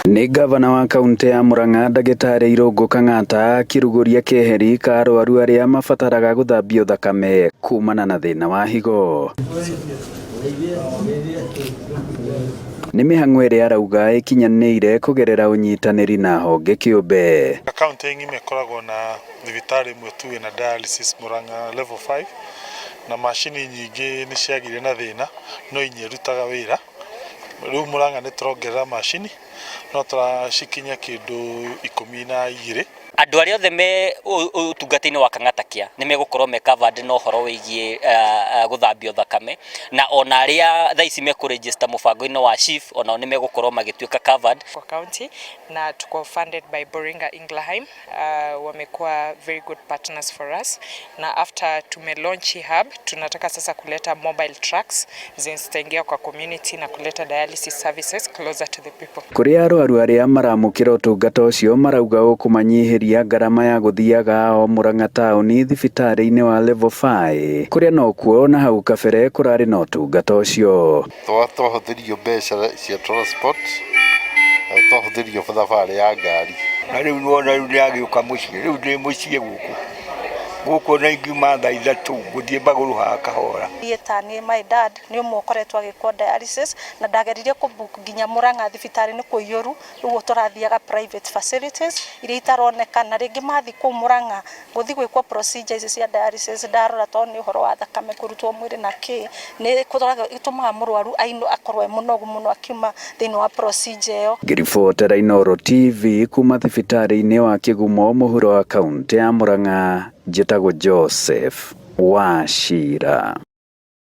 Nĩ ngavana wa kaũntĩ ya Murang'a ndagĩtarĩ Irũngũ Kang'ata akĩrugũria keheri ka arwaru arĩa mabataraga gũthambio thakame kumana na thĩna wa higo. Nĩ mĩhang'o ĩrĩa arauga ĩkinyanĩire kũgerera ũnyitanĩri na honge kĩũmbe. Kaũntĩ ng'ima ĩkoragwo na thibitarĩ ĩmwe tu ĩna dialysis Murang'a level 5 na macini nyingĩ nĩ ciagĩire na thĩna no inya irutaga wĩra. Rĩu Murang'a nĩ tũrongerera macini no tũracikinyia kĩndũ 12. Andũ arĩa othe me ũtungata-inĩ wa Kang'ata Care nĩ megũkorwo me covered na ũhoro wĩgiĩ gũthambio thakame, na ona arĩa thaa ici mekũ register mũbango-inĩ wa SHIF onao nĩ megũkorwo magĩtuĩka covered. Kwa county na tuko funded by Boehringer Ingelheim, wamekuwa very good partners for us, na after tume launch hii hub tunataka sasa kuleta mobile trucks zenye zitaingia kwa community na kuleta dialysis services closer to the people. Kũrĩ arwaru arĩa maramũkĩra ũtungata ũcio marauga ũkũmanyihĩria ngarama ya gũthiaga o Murang'a taũni thibitarĩ-inĩ wa Level 5 kũrĩa nokuo na hau kabere kũrarĩ na ũtungata ũcio. Twahũthĩrio mbeca cia transport, twahũthĩrio thabarĩ ya ngari. Na rĩu nĩwona rĩu ndĩragĩũka mũciĩ, rĩu ndĩ mũciĩ gũkũ gũkũ na ingiuma thaa 3 ngũthiĩ magũrũ haha kahora. Niĩ taniĩ my dad nĩ ũmwe ũkoretwo agĩkwo dialysis na ndageririe kũ book nginya Murang'a thibitarĩ nĩ kũiyũru, rĩu tũrathiaga private facilities iria itaroneka, na rĩngĩ mathiĩ kũu Murang'a gũthiĩ gwĩkwo procedure ici cia dialysis, ndarora tondũ nĩ ũhoro wa thakame kũrutwo mwĩrĩ na kĩ, nĩ ĩtũmaga mũrwaru akorwo e mũnogu mũno akiuma thĩinĩ wa procedure ĩyo. Ngĩribotera Inooro TV kuma thibitarĩ-inĩ wa Kĩgumo mũhuro wa kaũntĩ ya Murang'a, njĩtagwo Joseph Wachira.